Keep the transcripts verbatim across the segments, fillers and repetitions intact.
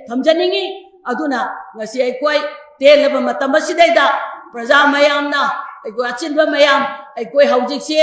ꯊꯝꯖꯅꯤꯡꯉꯤ꯫ ꯑꯗꯨꯅ ꯉꯁꯤ ꯑꯩꯈꯣꯏ ꯇꯦꯜꯂꯕ ꯃꯇꯝ ꯑꯁꯤꯗꯩꯗ ꯄ꯭ꯔꯖꯥ ꯃꯌꯥꯝꯅ, ꯑꯩꯈꯣꯏ ꯑꯆꯤꯟꯕ ꯃꯌꯥꯝ, ꯑꯩꯈꯣꯏ ꯍꯧꯖꯤꯛꯁꯦ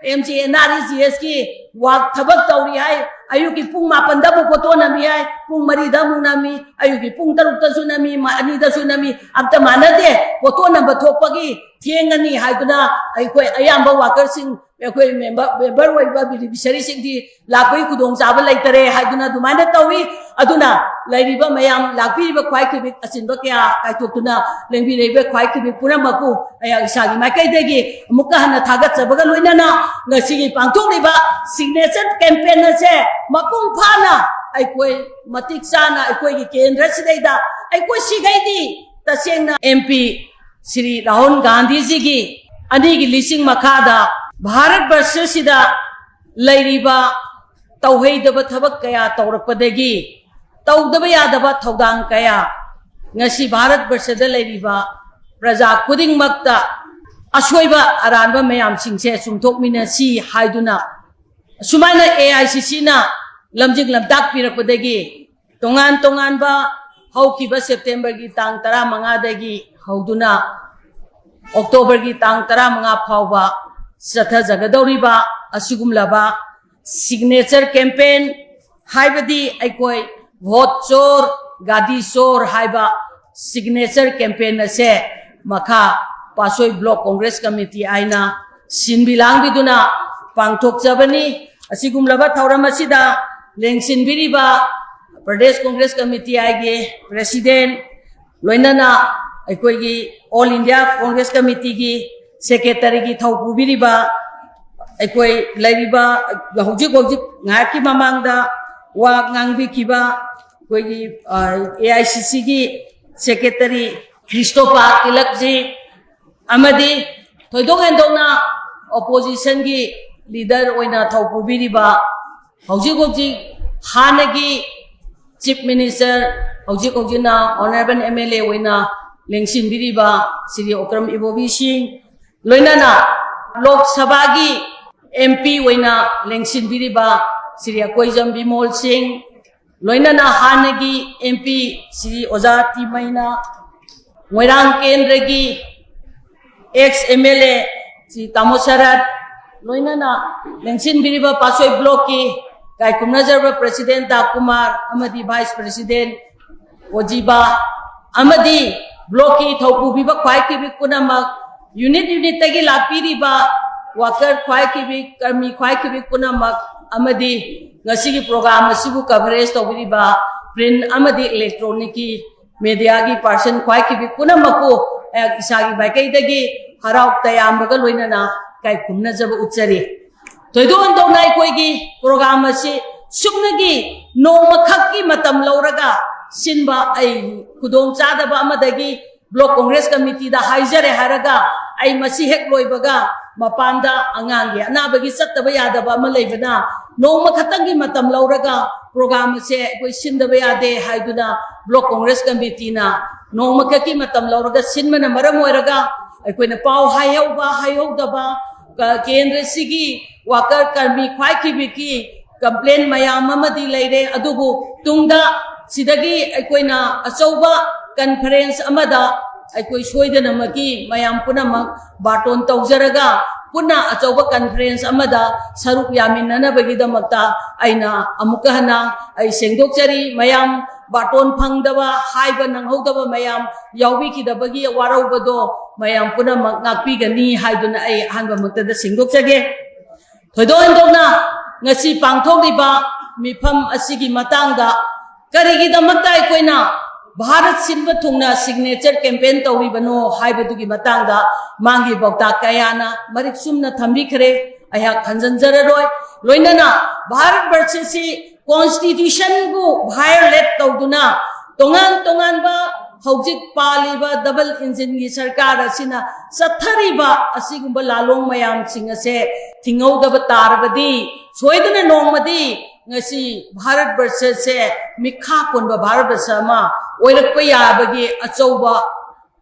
M G N R E G ꯑꯦꯁꯀꯤ ꯋꯥꯛ ꯊꯕꯛ ꯇꯧꯔꯤ ꯍꯥꯏ꯫ ꯑꯌꯨꯛꯀꯤ ꯄꯨꯡ ꯃꯥꯄꯟꯗ ꯑꯃꯨꯛ ꯐꯣꯇꯣ ꯅꯝꯃꯤ ꯍꯥꯏ, ꯄꯨꯡ ꯃꯔꯤꯗ ꯑꯃꯨꯛ ꯅꯝꯃꯤ, ꯑꯌꯨꯛꯀꯤ ꯄꯨꯡ ꯇꯔꯨꯛꯇꯁꯨ ꯅꯝꯃꯤ, ꯃ-, ꯑꯅꯤꯗꯁꯨ ꯅꯝꯃꯤ, ꯑꯝꯇ ꯃꯥꯟꯅꯗꯦ꯫ ꯐꯣꯇꯣ ꯅꯝꯕ ꯊꯣꯛꯄꯒꯤ ꯊꯦꯡꯉꯅꯤ ꯍꯥꯏꯗꯨꯅ ꯑꯩꯈꯣꯏ ꯑꯌꯥꯝꯕ ꯋꯥꯀꯔꯁꯤꯡ, ꯑꯩꯈꯣꯏ ꯃꯦꯝꯕꯔ, ꯃꯦꯝꯕꯔ ꯑꯣꯏꯔꯤꯕ ꯕꯦꯅꯤꯐꯤꯁꯔꯤꯁꯤꯡꯗꯤ ꯂꯥꯛꯄꯒꯤ ꯈꯨꯗꯣꯡꯆꯥꯕ ꯂꯩꯇꯔꯦ ꯍꯥꯏꯗꯨꯅ ꯑꯗꯨꯃꯥꯏꯅ ꯇꯧꯏ꯫ ꯑꯗꯨꯅ ꯂꯩꯔꯤꯕ ꯃꯌꯥꯝ, ꯂꯥꯛꯄꯤꯔꯤꯕ ꯈ꯭ꯋꯥꯏ ꯈꯨꯕꯤꯛ ꯑꯆꯤꯟꯕ ꯀꯌꯥ ꯀꯥꯏꯊꯣꯛꯇꯨꯅ ꯂꯦꯡꯕꯤꯔꯛꯏꯕ ꯈ꯭ꯋꯥꯏ ꯈꯨꯕꯤꯛ ꯄꯨꯝꯅꯃꯛꯄꯨ ꯑꯩꯍꯥꯛ ꯏꯁꯥꯒꯤ ꯃꯥꯏꯀꯩꯗꯒꯤ ꯑꯃꯨꯛꯀ ꯍꯟꯅ ꯊꯥꯒꯠꯆꯕꯒ ꯂꯣꯏꯅꯅ ꯉꯁꯤꯒꯤ ꯄꯥꯡꯊꯣꯛꯂꯤꯕ ꯁꯤꯒꯅꯦꯆꯔ ꯀꯦꯝꯄꯦꯟ ꯑꯁꯦ ꯃꯄꯨꯡ ꯐꯥꯅ ꯑꯩꯈꯣꯏ ꯃꯇꯤꯛ ꯆꯥꯅ ꯑꯩꯈꯣꯏꯒꯤ ꯀꯦꯟꯗ꯭ꯔꯁꯤꯗꯩꯗ ꯑꯩꯈꯣꯏ ꯁꯤꯈꯩꯗꯤ ꯇꯁꯦꯡꯅ ꯑꯦꯝ ꯄꯤ ꯁ꯭ꯔꯤ ꯔꯥꯍꯨꯜ ꯒꯥꯟꯙꯤꯖꯤꯒꯤ ꯑꯅꯤꯒꯤ ꯂꯤꯁꯤꯡ ꯃꯈꯥꯗ ꯚꯥꯔꯠ ꯕꯔꯁꯁꯤꯗ ꯂꯩꯔꯤꯕ ꯇꯧꯍꯩꯗꯕ ꯊꯕꯛ ꯀꯌꯥ ꯇꯧꯔꯛꯄꯗꯒꯤ ꯇꯧꯗꯕ ꯌꯥꯗꯕ ꯊꯧꯗꯥꯡ ꯀꯌꯥ ꯉꯁꯤ ꯚꯥꯔꯠ ꯕꯔꯁꯗ ꯂꯩꯔꯤꯕ ꯄ꯭ꯔꯖꯥ ꯈꯨꯗꯤꯡꯃꯛꯇ ꯑꯁꯣꯏꯕ ꯑꯔꯥꯟꯕ ꯃꯌꯥꯝꯁꯤꯡꯁꯦ ꯆꯨꯝꯊꯣꯛꯃꯤꯟꯅꯁꯤ ꯍꯥꯏꯗꯨꯅ ꯑꯁꯨꯃꯥꯏꯅ ꯑꯦ ꯑꯥꯏ ꯁꯤ ꯁꯤꯅ ꯂꯝꯖꯤꯡ ꯂꯝꯇꯥꯛꯄꯤꯔꯛꯄꯗꯒꯤ ꯇꯣꯉꯥꯟ ꯇꯣꯉꯥꯟꯕ ꯍꯧꯈꯤꯕ ꯁꯦꯞꯇꯦꯝꯕꯔꯒꯤ ꯇꯥꯡ ꯇꯔꯥꯃꯉꯥꯗꯒꯤ ꯍꯧꯗꯨꯅ ꯑꯣꯛꯇꯣꯕꯔꯒꯤ ꯇꯥꯡ ꯇꯔꯥꯃꯉꯥ ꯐꯥꯎꯕ ꯆꯠꯊꯖꯒꯗꯧꯔꯤꯕ ꯑꯁꯤꯒꯨꯝꯂꯕ ꯁꯤꯒꯅꯦꯆꯔ ꯀꯦꯝꯄꯦꯟ, ꯍꯥꯏꯕꯗꯤ ꯑꯩꯈꯣꯏ ꯚꯣꯠ ꯆꯣꯔ, ꯒꯥꯗꯤ ꯆꯣꯔ ꯍꯥꯏꯕ ꯁꯤꯒꯅꯦꯆꯔ ꯀꯦꯝꯄꯦꯟ ꯑꯁꯦ ꯃꯈꯥ ꯄꯥꯠꯁꯣꯏ ꯕ꯭ꯂꯣꯛ ꯀꯣꯡꯒ꯭ꯔꯦꯁ ꯀꯃꯤꯇꯤ ꯍꯥꯏꯅ ꯁꯤꯟꯕꯤ ꯂꯥꯡꯕꯤꯗꯨꯅ ꯄꯥꯡꯊꯣꯛꯆꯕꯅꯤ꯫ ꯑꯁꯤꯒꯨꯝꯂꯕ ꯊꯧꯔꯝ ꯑꯁꯤꯗ ꯂꯦꯡꯁꯤꯟꯕꯤꯔꯤꯕ ꯄ꯭ꯔꯗꯦꯁ ꯀꯣꯡꯒ꯭ꯔꯦꯁ ꯀꯃꯤꯇꯤ ꯑꯥꯏꯒꯤ ꯄ꯭ꯔꯦꯁꯤꯗꯦꯟ, ꯂꯣꯏꯅꯅ ꯑꯩꯈꯣꯏꯒꯤ ꯑꯣꯜ ꯏꯟꯗꯤꯌꯥ ꯀꯣꯡꯒ꯭ꯔꯦꯁ ꯀꯃꯤꯇꯤꯒꯤ ꯁꯦꯀ꯭ꯔꯦꯇꯔꯤꯒꯤ ꯊꯧ ꯄꯨꯕꯤꯔꯤꯕ, ꯑꯩꯈꯣꯏ ꯂꯩꯔꯤꯕ ꯍꯧꯖꯤꯛ ꯍꯧꯖꯤꯛ ꯉꯥꯏꯍꯥꯛꯀꯤ ꯃꯃꯥꯡꯗ ꯋꯥ ꯉꯥꯡꯕꯤꯈꯤꯕ ꯑꯩꯈꯣꯏꯒꯤ, ꯑ, ꯑꯦ ꯑꯥꯏ ꯁꯤ ꯁꯤꯒꯤ ꯁꯦꯀ꯭ꯔꯦꯇꯔꯤ ꯈ꯭ꯔꯤꯁꯇꯣꯄꯥ ꯇꯤꯂꯛꯖꯤ, ꯑꯃꯗꯤ ꯊꯣꯏꯗꯣꯛ ꯍꯦꯟꯗꯣꯛꯅ ꯑꯣꯄꯣꯖꯤꯁꯟꯒꯤ ꯂꯤꯗꯔ ꯑꯣꯏꯅ ꯊꯧ ꯄꯨꯕꯤꯔꯤꯕ, ꯍꯧꯖꯤꯛ ꯍꯧꯖꯤꯛ ꯍꯥꯟꯅꯒꯤ ꯆꯤꯐ ꯃꯤꯅꯤꯁꯇꯔ, ꯍꯧꯖꯤꯛ ꯍꯧꯖꯤꯛꯅ ꯑꯣꯅꯔꯦꯕꯜ ꯑꯦꯝ ꯑꯦꯜ ꯑꯦ ꯑꯣꯏꯅ ꯂꯦꯡꯁꯤꯟꯕꯤꯔꯤꯕ ꯁ꯭ꯔꯤ ꯑꯣꯀ꯭ꯔꯝ ꯏꯕꯣꯕꯤ ꯁꯤꯡ, ꯂꯣꯏꯅꯅ ꯂꯣꯛ ꯁꯚꯥꯒꯤ ꯑꯦꯝ ꯄꯤ ꯑꯣꯏꯅ ꯂꯦꯡꯁꯤꯟꯕꯤꯔꯤꯕ ꯁ꯭ꯔꯤ ꯑꯀꯣꯏꯖꯝ ꯕꯤꯃꯣꯜ ꯁꯤꯡ, ꯂꯣꯏꯅꯅ ꯍꯥꯟꯅꯒꯤ M P ꯁ꯭ꯔꯤ ꯑꯣꯖꯥ ꯇꯤꯃꯩꯅ, ꯃꯣꯏꯔꯥꯡ ꯀꯦꯟꯗ꯭ꯔꯒꯤ ex M L A Shri ꯇꯥꯃꯣ ꯁꯔꯠ, ꯂꯣꯏꯅꯅ ꯂꯦꯡꯁꯤꯟꯕꯤꯔꯤꯕ ꯄꯥꯠꯁꯣꯏ blockꯀꯤ ꯀꯥꯏꯈꯨꯝꯅꯖꯔꯕ president ꯗꯥ ꯀꯨꯃꯥꯔ ꯑꯃꯗꯤ vice president ꯑꯣꯖꯤꯕꯥ ꯑꯃꯗꯤ blockꯀꯤ ꯊꯧꯄꯨꯕꯤꯕ ꯈ꯭ꯋꯥꯏ ꯀꯤꯕꯤ ꯄꯨꯝꯅꯃꯛ, unit unitꯇꯒꯤ ꯂꯥꯛꯄꯤꯔꯤꯕ worker ꯈ꯭ꯋꯥꯏ ꯀꯤꯕꯤ, ꯀꯔꯃꯤ ꯈ꯭ꯋꯥꯏ ꯀꯤꯕꯤ ꯄꯨꯝꯅꯃꯛ, ꯑꯃꯗꯤ ꯉꯁꯤꯒꯤ program ꯑꯁꯤꯕꯨ coverage ꯇꯧꯕꯤꯔꯤꯕ print ꯑꯃꯗꯤ electronicꯀꯤ mediaꯒꯤ person ꯈ꯭ꯋꯥꯏ ꯀꯤꯕꯤ ꯄꯨꯝꯅꯃꯛꯄꯨ ꯑꯩꯍꯥꯛ ꯏꯁꯥꯒꯤ ꯃꯥꯏꯀꯩꯗꯒꯤ ꯍꯔꯥꯎ ꯇꯌꯥꯝꯕꯒ ꯂꯣꯏꯅꯅ ꯏꯀꯥꯏꯈꯨꯝꯅꯖꯕ ꯎꯠꯆꯔꯤ꯫ ꯊꯣꯏꯗꯣꯛ ꯍꯦꯟꯗꯣꯛꯅ ꯑꯩꯈꯣꯏꯒꯤ program ꯑꯁꯤ ꯁꯨꯞꯅꯒꯤ ꯅꯣꯡꯃꯈꯛꯀꯤ ꯃꯇꯝ ꯂꯧꯔꯒ ꯁꯤꯟꯕ ꯑꯩ ꯈꯨꯗꯣꯡꯆꯥꯗꯕ ꯑꯃꯗꯒꯤ Block Congress Committeeꯗ ꯍꯥꯏꯖꯔꯦ ꯍꯥꯏꯔꯒ ꯑꯩ ꯃꯁꯤ ꯍꯦꯛ ꯂꯣꯏꯕꯒ ꯃꯄꯥꯟꯗ ꯑꯉꯥꯡꯒꯤ ꯑꯅꯥꯕꯒꯤ ꯆꯠꯇꯕ ꯌꯥꯗꯕ ꯑꯃ ꯂꯩꯕꯅ ꯅꯣꯡꯃ ꯈꯛꯇꯪꯒꯤ ꯃꯇꯝ ꯂꯧꯔꯒ program ꯑꯁꯦ ꯑꯩꯈꯣꯏ ꯁꯤꯟꯗꯕ ꯌꯥꯗꯦ ꯍꯥꯏꯗꯨꯅ Block Congress Committeeꯅ ꯅꯣꯡꯃꯈꯛꯀꯤ ꯃꯇꯝ ꯂꯧꯔꯒ ꯁꯤꯟꯕꯅ ꯃꯔꯝ ꯑꯣꯏꯔꯒ ꯑꯩꯈꯣꯏꯅ ꯄꯥꯎ ꯍꯥꯏꯍꯧꯕ ꯍꯥꯏꯍꯧꯗꯕ, ꯀ-, ꯀꯦꯟꯗ꯭ꯔꯁꯤꯒꯤ worker ꯀꯔꯃꯤ ꯈ꯭ꯋꯥꯏ ꯀꯤꯕꯤꯒꯤ complain ꯃꯌꯥꯝ ꯑꯃꯗꯤ ꯂꯩꯔꯦ꯫ ꯑꯗꯨꯕꯨ ꯇꯨꯡꯗ ꯁꯤꯗꯒꯤ ꯑꯩꯈꯣꯏꯅ ꯑꯆꯧꯕ conference ꯑꯃꯗ ꯑꯩꯈꯣꯏ ꯁꯣꯏꯗꯅꯃꯛꯀꯤ ꯃꯌꯥꯝ ꯄꯨꯝꯅꯃꯛ ꯕꯥꯔꯇꯣꯟ ꯇꯧꯖꯔꯒ ꯄꯨꯟꯅ ꯑꯆꯧꯕ conference ꯑꯃꯗ ꯁꯔꯨꯛ ꯌꯥꯃꯤꯟꯅꯅꯕꯒꯤꯗꯃꯛꯇ ꯑꯩꯅ ꯑꯃꯨꯛꯀ ꯍꯟꯅ ꯑꯩ ꯁꯦꯡꯗꯣꯛꯆꯔꯤ꯫ ꯃꯌꯥꯝ ꯕꯥꯔꯇꯣꯟ ꯐꯪꯗꯕ, ꯍꯥꯏꯕ ꯅꯪꯍꯧꯗꯕ ꯃꯌꯥꯝ ꯌꯥꯎꯕꯤꯈꯤꯗꯕꯒꯤ ꯋꯥꯔꯧꯕꯗꯣ ꯃꯌꯥꯝ ꯄꯨꯝꯅꯃꯛ ꯉꯥꯛꯄꯤꯒꯅꯤ ꯍꯥꯏꯗꯨꯅ ꯑꯩ ꯑꯍꯥꯟꯕꯃꯛꯇꯗ ꯁꯦꯡꯗꯣꯛꯆꯒꯦ꯫ ꯊꯣꯏꯗꯣꯛ ꯍꯦꯟꯗꯣꯛꯅ ꯉꯁꯤ ꯄꯥꯡꯊꯣꯛꯂꯤꯕ ꯃꯤꯐꯝ ꯑꯁꯤꯒꯤ ꯃꯇꯥꯡꯗ ꯀꯔꯤꯒꯤꯗꯃꯛꯇ ꯑꯩꯈꯣꯏꯅ ꯚꯥꯔꯠ ꯁꯤꯟꯕ ꯊꯨꯡꯅ signature campaign ꯇꯧꯔꯤꯕꯅꯣ ꯍꯥꯏꯕꯗꯨꯒꯤ ꯃꯇꯥꯡꯗ ꯃꯥꯒꯤ ꯄꯥꯎꯇꯥꯛ ꯀꯌꯥꯅ ꯃꯔꯤꯛ ꯆꯨꯝꯅ ꯊꯝꯕꯤꯈ꯭ꯔꯦ꯫ ꯑꯩꯍꯥꯛ ꯍꯟꯖꯤꯟꯖꯔꯔꯣꯏ꯫ ꯂꯣꯏꯅꯅ ꯚꯥꯔꯠ ꯕꯔꯁꯁꯤ constitutionꯕꯨ violate ꯇꯧꯗꯨꯅ ꯇꯣꯉꯥꯟ ꯇꯣꯉꯥꯟꯕ ꯍꯧꯖꯤꯛ ꯄꯥꯜꯂꯤꯕ double engineꯒꯤ ꯁꯔꯀꯥꯔ ꯑꯁꯤꯅ ꯆꯠꯊꯔꯤꯕ ꯑꯁꯤꯒꯨꯝꯕ ꯂꯥꯂꯣꯡ ꯃꯌꯥꯝꯁꯤꯡ ꯑꯁꯦ ꯊꯤꯡꯍꯧꯗꯕ ꯇꯥꯔꯕꯗꯤ ꯁꯣꯏꯗꯅ ꯅꯣꯡꯃꯗꯤ ꯉꯁꯤ ꯚꯥꯔꯠ ꯕꯔꯁꯁꯦ ꯃꯤꯈꯥ ꯄꯣꯟꯕ ꯚꯥꯔꯠ ꯕꯔꯁ ꯑꯃ ꯑꯣꯏꯔꯛꯄ ꯌꯥꯕꯒꯤ ꯑꯆꯧꯕ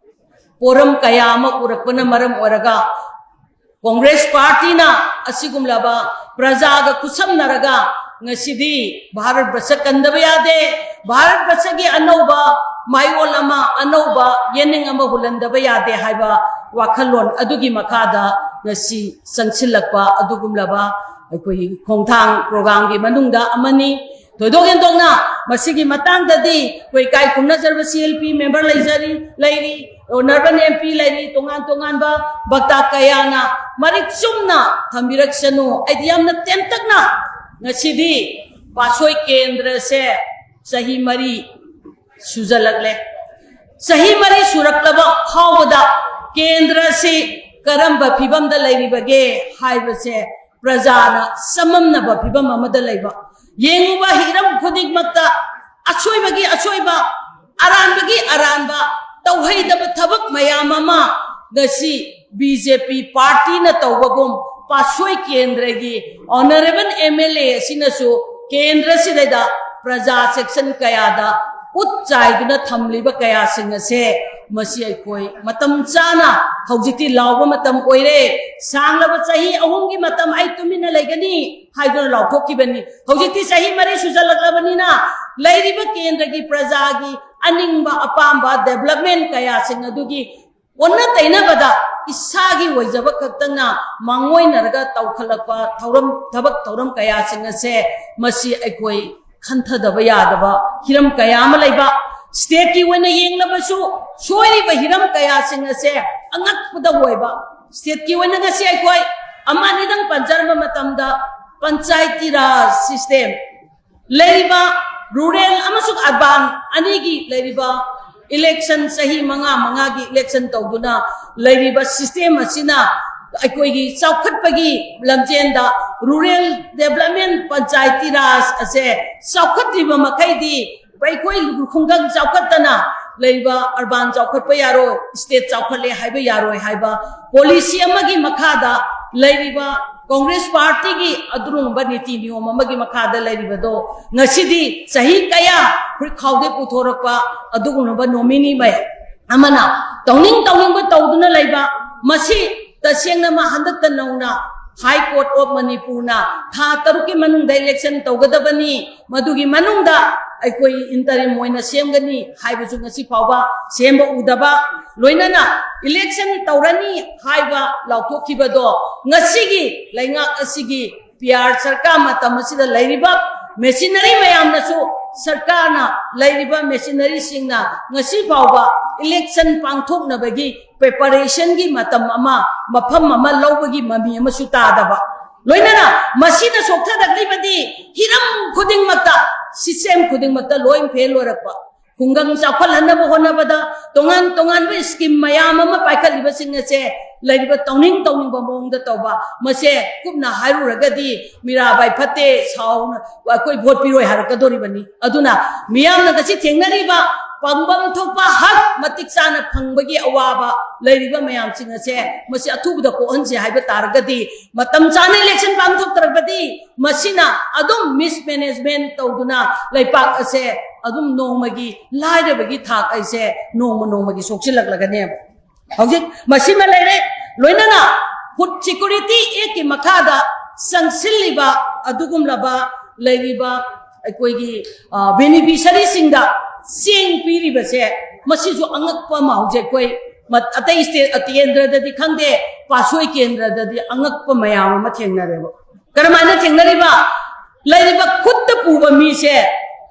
ꯄꯣꯔꯝ ꯀꯌꯥ ꯑꯃ ꯎꯔꯛꯄꯅ ꯃꯔꯝ ꯑꯣꯏꯔꯒ Congress Partyꯅ ꯑꯁꯤꯒꯨꯝꯂꯕ ꯄ꯭ꯔꯖꯥꯒ ꯈꯨꯠꯁꯝꯅꯔꯒ ꯉꯁꯤꯗꯤ ꯚꯥꯔꯠ ꯕꯔꯁ ꯀꯟꯗꯕ ꯌꯥꯗꯦ, ꯚꯥꯔꯠ ꯕꯔꯁꯒꯤ ꯑꯅꯧꯕ ꯃꯌꯣꯜ ꯑꯃ, ꯑꯅꯧꯕ ꯌꯦꯅꯤꯡ ꯑꯃ ꯍꯨꯜꯍꯟꯗꯕ ꯌꯥꯗꯦ ꯍꯥꯏꯕ ꯋꯥꯈꯜꯂꯣꯟ ꯑꯗꯨꯒꯤ ꯃꯈꯥꯗ ꯉꯁꯤ ꯆꯪꯁꯤꯜꯂꯛꯄ ꯑꯗꯨꯒꯨꯝꯂꯕ ꯑꯩꯈꯣꯏꯒꯤ ꯈꯣꯡꯊꯥꯡ ꯄ꯭ꯔꯣꯒ꯭ꯔꯥꯝꯒꯤ ꯃꯅꯨꯡꯗ ꯑꯃꯅꯤ꯫ ꯊꯣꯏꯗꯣꯛ ꯍꯦꯟꯗꯣꯛꯅ ꯃꯁꯤꯒꯤ ꯃꯇꯥꯡꯗꯗꯤ ꯑꯩꯈꯣꯏ ꯏꯀꯥꯏ ꯈꯨꯝꯅꯖꯔꯕ ꯁꯤ ꯑꯦꯜ ꯄꯤ ꯃꯦꯝꯕꯔ ꯂꯩꯖꯔꯤ, ꯂꯩꯔꯤ, ꯑꯣꯅꯔꯦꯕꯜ ꯑꯦꯝ ꯄꯤ ꯂꯩꯔꯤ, ꯇꯣꯉꯥꯟ ꯇꯣꯉꯥꯟꯕ ꯚꯛꯇ ꯀꯌꯥꯅ ꯃꯔꯤꯛ ꯆꯨꯝꯅ ꯊꯝꯕꯤꯔꯛꯁꯅꯨ꯫ ꯑꯩꯗꯤ ꯌꯥꯝꯅ ꯇꯦꯟꯇꯛꯅ ꯉꯁꯤꯗꯤ ꯄꯥꯠꯁꯣꯏ ꯀꯦꯟꯗ꯭ꯔꯁꯦ ꯆꯍꯤ ꯃꯔꯤ ꯁꯨꯖꯜꯂꯛꯂꯦ꯫ ꯆꯍꯤ ꯃꯔꯤ ꯁꯨꯔꯛꯂꯕ ꯐꯥꯎꯕꯗ ꯀꯦꯟꯗ꯭ꯔꯁꯤ ꯀꯔꯝꯕ ꯐꯤꯕꯝꯗ ꯂꯩꯔꯤꯕꯒꯦ ꯍꯥꯏꯕꯁꯦ ꯄ꯭ꯔꯖꯥꯅ ꯆꯃꯝꯅꯕ ꯐꯤꯕꯝ ꯑꯃꯗ ꯂꯩꯕ, ꯌꯦꯡꯉꯨꯕ ꯍꯤꯔꯝ ꯈꯨꯗꯤꯡꯃꯛꯇ ꯑꯁꯣꯏꯕꯒꯤ ꯑꯁꯣꯏꯕ, ꯑꯔꯥꯟꯕꯒꯤ ꯑꯔꯥꯟꯕ, ꯇꯧꯍꯩꯗꯕ ꯊꯕꯛ ꯃꯌꯥꯝ ꯑꯃ ꯉꯁꯤ ꯕꯤ ꯖꯦ ꯄꯤ ꯄꯥꯔꯇꯤꯅ ꯇꯧꯕꯒꯨꯝ ꯄꯥꯠꯁꯣꯏ ꯀꯦꯟꯗ꯭ꯔꯒꯤ ꯑꯣꯅꯔꯦꯕꯜ ꯑꯦꯝ ꯑꯦꯜ ꯑꯦ ꯑꯁꯤꯅꯁꯨ ꯀꯦꯟꯗ꯭ꯔꯁꯤꯗꯩꯗ ꯄ꯭ꯔꯖꯥ ꯁꯦꯛꯁꯟ ꯀꯌꯥꯗ ꯎꯠ ꯆꯥꯏꯗꯨꯅ ꯊꯝꯂꯤꯕ ꯀꯌꯥꯁꯤꯡ ꯑꯁꯦ ꯃꯁꯤ ꯑꯩꯈꯣꯏ ꯃꯇꯝ ꯆꯥꯅ ꯍꯧꯖꯤꯛꯇꯤ ꯂꯥꯎꯕ ꯃꯇꯝ ꯑꯣꯏꯔꯦ꯫ ꯁꯥꯡꯂꯕ ꯆꯍꯤ ꯑꯍꯨꯝꯒꯤ ꯃꯇꯝ ꯑꯩ ꯇꯨꯃꯤꯟꯅ ꯂꯩꯒꯅꯤ ꯍꯥꯏꯗꯨꯅ ꯂꯥꯎꯊꯣꯛꯈꯤꯕꯅꯤ꯫ ꯍꯧꯖꯤꯛꯇꯤ ꯆꯍꯤ ꯃꯔꯤ ꯁꯨꯖꯜꯂꯛꯂꯕꯅꯤꯅ ꯂꯩꯔꯤꯕ ꯀꯦꯟꯗ꯭ꯔꯒꯤ ꯄ꯭ꯔꯖꯥꯒꯤ ꯑꯅꯤꯡꯕ ꯑꯄꯥꯝꯕ ꯗꯦꯕꯂꯞꯃꯦꯟ ꯀꯌꯥꯁꯤꯡ ꯑꯗꯨꯒꯤ ꯑꯣꯟꯅ ꯇꯩꯅꯕꯗ ꯏꯁꯥꯒꯤ ꯑꯣꯏꯖꯕ ꯈꯛꯇꯪꯅ ꯃꯥꯡꯑꯣꯏꯅꯔꯒ ꯇꯧꯈꯠꯂꯛꯄ ꯊꯧꯔꯝ, ꯊꯕꯛ ꯊꯧꯔꯝ ꯀꯌꯥꯁꯤꯡ ꯑꯁꯦ ꯃꯁꯤ ꯑꯩꯈꯣꯏ ꯈꯟꯊꯗꯕ ꯌꯥꯗꯕ ꯍꯤꯔꯝ ꯀꯌꯥ ꯑꯃ ꯂꯩꯕ, ꯁ꯭ꯇꯦꯠꯀꯤ ꯑꯣꯏꯅ ꯌꯦꯡꯂꯕꯁꯨ ꯁꯣꯏꯔꯤꯕ ꯍꯤꯔꯝ ꯀꯌꯥꯁꯤꯡ ꯑꯁꯦ ꯑꯉꯛꯄꯗ ꯑꯣꯏꯕ꯫ ꯁ꯭ꯇꯦꯠꯀꯤ ꯑꯣꯏꯅ ꯉꯁꯤ ꯑꯩꯈꯣꯏ ꯑꯃ ꯑꯅꯤꯗꯪ ꯄꯟꯖꯔꯝꯕ ꯃꯇꯝꯗ ꯄꯟꯆꯥꯌꯇꯤ ꯔꯥꯖ ꯁꯤꯁꯇꯦꯝ, ꯂꯩꯔꯤꯕ ꯔꯨꯔꯦꯜ ꯑꯃꯁꯨꯡ ꯑꯔꯕꯥꯟ ꯑꯅꯤꯒꯤ ꯂꯩꯔꯤꯕ ꯏꯂꯦꯛꯁꯟ, ꯆꯍꯤ ꯃꯉꯥ ꯃꯉꯥꯒꯤ ꯏꯂꯦꯛꯁꯟ ꯇꯧꯗꯨꯅ ꯂꯩꯔꯤꯕ ꯁꯤꯁꯇꯦꯝ ꯑꯁꯤꯅ ꯑꯩꯈꯣꯏꯒꯤ ꯆꯥꯎꯈꯠꯄꯒꯤ ꯂꯝꯖꯦꯟꯗ ꯔꯨꯔꯦꯜ ꯗꯦꯕꯂꯞꯃꯦꯟ, ꯄꯟꯆꯥꯌꯇꯤ ꯔꯥꯖ ꯑꯁꯦ ꯆꯥꯎꯈꯠꯇ꯭ꯔꯤꯕ ꯃꯈꯩꯗꯤ ꯑꯩꯈꯣꯏ ꯈꯨꯡꯒꯪ ꯆꯥꯎꯈꯠꯇꯅ ꯂꯩꯔꯤꯕ ꯑꯔꯕꯥꯟ ꯆꯥꯎꯈꯠꯄ ꯌꯥꯔꯣꯏ, ꯁ꯭ꯇꯦꯠ ꯆꯥꯎꯈꯠꯂꯦ ꯍꯥꯏꯕ ꯌꯥꯔꯣꯏ ꯍꯥꯏꯕ ꯄꯣꯂꯤꯁꯤ ꯑꯃꯒꯤ ꯃꯈꯥꯗ ꯂꯩꯔꯤꯕ ꯀꯣꯡꯒ꯭ꯔꯦꯁ ꯄꯥꯔꯇꯤꯒꯤ ꯑꯗꯨꯒꯨꯝꯕ ꯅꯤꯇꯤ ꯅꯤꯌꯣꯝ ꯑꯃꯒꯤ ꯃꯈꯥꯗ ꯂꯩꯔꯤꯕꯗꯣ ꯉꯁꯤꯗꯤ ꯆꯍꯤ ꯀꯌꯥ ꯐꯨꯔꯤꯠ ꯈꯥꯎꯗꯩ ꯄꯨꯊꯣꯔꯛꯄ ꯑꯗꯨꯒꯨꯝꯂꯕ ꯅꯣꯃꯤꯅꯤ ꯃꯌꯥꯝ ꯑꯃꯅ ꯇꯧꯅꯤꯡ ꯇꯧꯅꯤꯡꯕ ꯇꯧꯗꯨꯅ ꯂꯩꯕ, ꯃꯁꯤ ꯇꯁꯦꯡꯅ ꯃꯥ ꯍꯟꯗꯛꯇ ꯅꯧꯅ High Court of Manipurꯅ ꯊꯥ ꯇꯔꯨꯛꯀꯤ ꯃꯅꯨꯡꯗ election ꯇꯧꯒꯗꯕꯅꯤ, ꯃꯗꯨꯒꯤ ꯃꯅꯨꯡꯗ ꯑꯩꯈꯣꯏ interim ꯑꯣꯏꯅ ꯁꯦꯝꯒꯅꯤ ꯍꯥꯏꯕꯁꯨ ꯉꯁꯤ ꯐꯥꯎꯕ ꯁꯦꯝꯕ ꯎꯗꯕ, ꯂꯣꯏꯅꯅ election ꯇꯧꯔꯅꯤ ꯍꯥꯏꯕ ꯂꯥꯎꯊꯣꯛꯈꯤꯕꯗꯣ ꯉꯁꯤꯒꯤ ꯂꯩꯉꯥꯛ ꯑꯁꯤꯒꯤ ꯄꯤ ꯑꯥꯔ ꯁꯔꯀꯥꯔ ꯃꯇꯝ ꯑꯁꯤꯗ ꯂꯩꯔꯤꯕ machinery ꯃꯌꯥꯝꯅꯁꯨ, ꯁꯔꯀꯥꯔꯅ ꯂꯩꯔꯤꯕ machineryꯁꯤꯡꯅ ꯉꯁꯤ ꯐꯥꯎꯕ election ꯄꯥꯡꯊꯣꯛꯅꯕꯒꯤ preparationꯒꯤ ꯃꯇꯝ ꯑꯃ, ꯃꯐꯝ ꯑꯃ ꯂꯧꯕꯒꯤ ꯃꯃꯤ ꯑꯃꯁꯨ ꯇꯥꯗꯕ, ꯂꯣꯏꯅꯅ ꯃꯁꯤꯅ ꯁꯣꯛꯊꯔꯛꯂꯤꯕꯗꯤ ꯍꯤꯔꯝ ꯈꯨꯗꯤꯡꯃꯛꯇ, system ꯈꯨꯗꯤꯡꯃꯛꯇ ꯂꯣꯏ fail ꯑꯣꯏꯔꯛꯄ꯫ ꯈꯨꯡꯒꯪ ꯆꯥꯎꯈꯠꯍꯟꯅꯕ ꯍꯣꯠꯅꯕꯗ ꯇꯣꯉꯥꯟ ꯇꯣꯉꯥꯟꯕ scheme ꯃꯌꯥꯝ ꯑꯃ ꯄꯥꯏꯈꯠꯂꯤꯕꯁꯤꯡ ꯑꯁꯦ ꯂꯩꯔꯤꯕ ꯇꯧꯅꯤꯡ ꯇꯧꯅꯤꯡꯕ ꯃꯑꯣꯡꯗ ꯇꯧꯕ, ꯃꯁꯦ ꯀꯨꯞꯅ ꯍꯥꯏꯔꯨꯔꯒꯗꯤ ꯃꯤꯔꯥꯕꯥꯏ ꯐꯠꯇꯦ, ꯁꯥꯎꯅ ꯑꯩꯈꯣꯏ vote ꯄꯤꯔꯣꯏ ꯍꯥꯏꯔꯛꯀꯗꯣꯔꯤꯕꯅꯤ꯫ ꯑꯗꯨꯅ ꯃꯤꯌꯥꯝꯅ ꯉꯁꯤ ꯊꯦꯡꯅꯔꯤꯕ ꯄꯥꯡꯐꯝ ꯊꯣꯛꯄ ꯍꯛ ꯃꯇꯤꯛ ꯆꯥꯅ ꯐꯪꯕꯒꯤ ꯑꯋꯥꯕ ꯂꯩꯔꯤꯕ ꯃꯌꯥꯝꯁꯤꯡ ꯑꯁꯦ ꯃꯁꯤ ꯑꯊꯨꯕꯗ ꯀꯣꯛꯍꯟꯁꯦ ꯍꯥꯏꯕ ꯇꯥꯔꯒꯗꯤ ꯃꯇꯝ ꯆꯥꯅ election ꯄꯥꯡꯊꯣꯛꯇ꯭ꯔꯕꯗꯤ ꯃꯁꯤꯅ ꯑꯗꯨꯝ mismanagement ꯇꯧꯗꯨꯅ ꯂꯩꯄꯥꯛ ꯑꯁꯦ ꯑꯗꯨꯝ ꯅꯣꯡꯃꯒꯤ ꯂꯥꯏꯔꯕꯒꯤ ꯊꯥꯛ ꯑꯩꯁꯦ ꯅꯣꯡꯃ ꯅꯣꯡꯃꯒꯤ ꯁꯣꯛꯆꯤꯜꯂꯛꯂꯒꯅꯦꯕ꯫ ꯍꯧꯖꯤꯛ ꯃꯁꯤꯃ ꯂꯩꯔꯦ, ꯂꯣꯏꯅꯅ Food Security Actꯀꯤ ꯃꯈꯥꯗ ꯆꯪꯁꯤꯜꯂꯤꯕ ꯑꯗꯨꯒꯨꯝꯂꯕ ꯂꯩꯔꯤꯕ ꯑꯩꯈꯣꯏꯒꯤ, ꯑ, beneficiaryꯁꯤꯡꯗ ꯆꯦꯡ ꯄꯤꯔꯤꯕꯁꯦ, ꯃꯁꯤꯁꯨ ꯑꯉꯛꯄ ꯑꯃ ꯍꯧꯖꯤꯛ ꯑꯩꯈꯣꯏ ꯃ-, ꯑꯇꯩ state, ꯑ, ꯀꯦꯟꯗ꯭ꯔꯗꯗꯤ ꯈꯪꯗꯦ, ꯄꯥꯠꯁꯣꯏ ꯀꯦꯟꯗ꯭ꯔꯗꯗꯤ ꯑꯉꯛꯄ ꯃꯌꯥꯝ ꯑꯃ ꯊꯦꯡꯅꯔꯦꯕ꯫ ꯀꯔꯝꯍꯥꯏꯅ ꯊꯦꯡꯅꯔꯤꯕ? ꯂꯩꯔꯤꯕ ꯈꯨꯠꯇ ꯄꯨꯕ ꯃꯤꯁꯦ